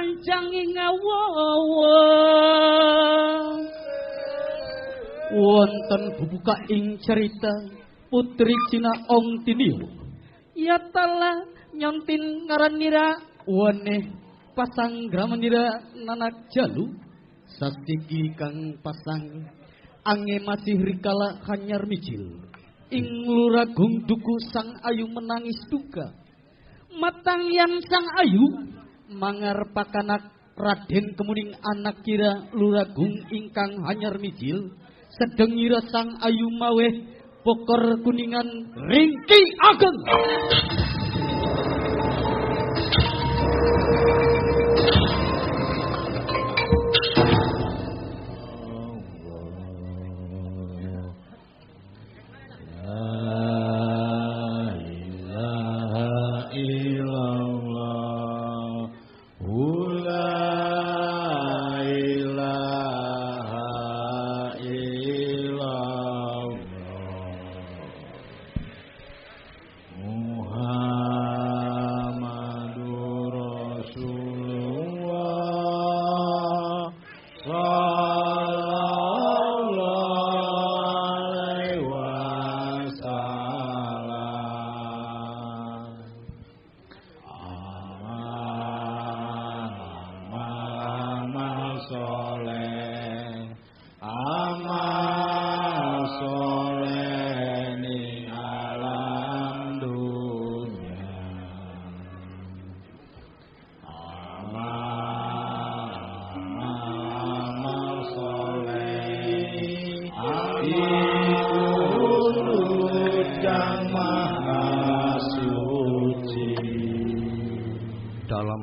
panjang ing awa. Wonten bubuka ing cerita putri Cina Ong Tiniu. Ya telah nyontin ngaranira woneh pasang gramanira nanak jalu sasiki kang pasang ange masih rikala hanyar mijil ing luragung duku sang ayu menangis duka matang yang sang ayu mangar pakanak Raden Kemuning anak kira luragung ingkang hanyar mijil sedengira sang ayu maweh pokor kuningan ringki ageng.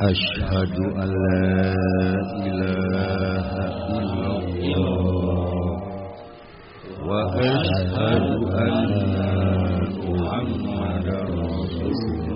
Asyhadu an la ilaha illallah wa asyhadu anna Muhammadar Rasulullah.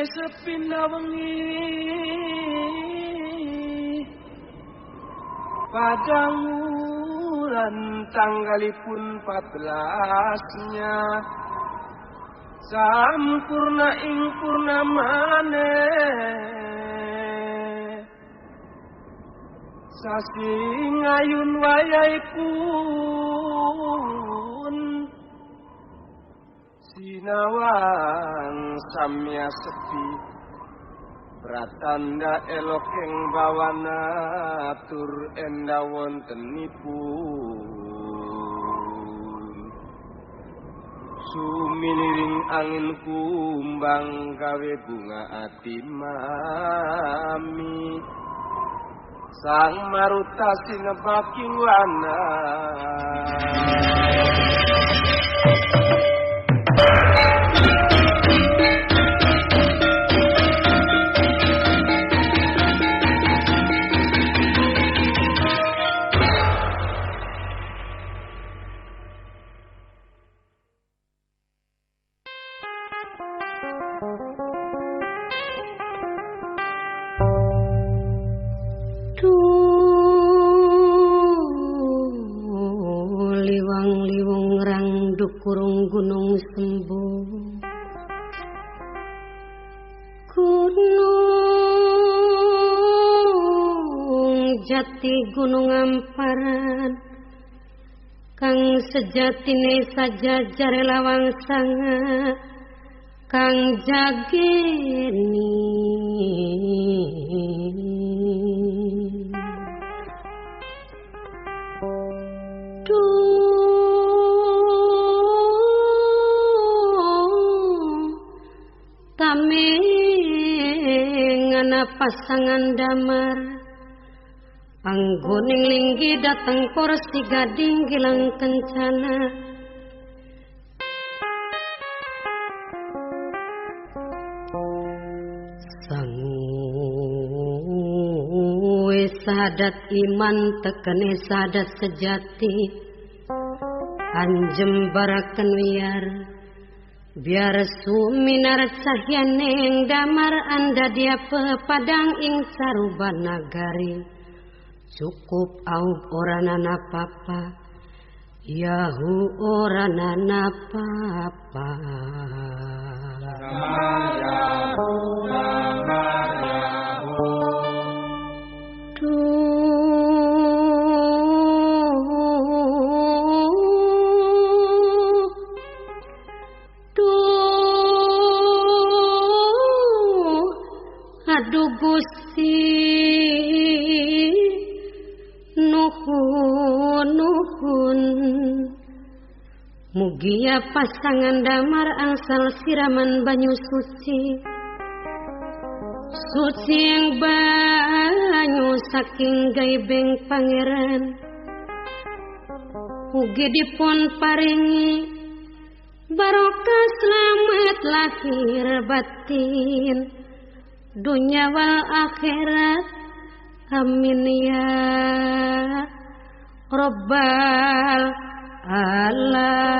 sepindah wengi padang wulan tanggalipun 14-nya sampurna ing purnamane sasi ngayun wayaipun sinawang samya sepi pratanda elok ing bawana tur enda wontenipun suminiring angin kumbang gawe bunga ati mami sang maruta sinebaking wana. Kurung gunung sembuh gunung jati gunung amparan kang sejatine sajajare lawang sanga kang jageni. Ngana pasangan damar panggoning linggi dateng porsi gading gilang kencana sangue sadat iman tekene sadat sejati anjem baraken wiyar biar suminar cahyaneng damar anda dia pepadang ing saruban nagari cukup aub oranana papa yahu oranana papa. Aduh Gusti nuhun nuhun mugia pasangan damar angsal siraman banyu suci suci yang banyu saking gaibeng pangeran ugi dipun paringi barokah selamat lahir batin dunia wal akhirat amin ya rabbal alamin.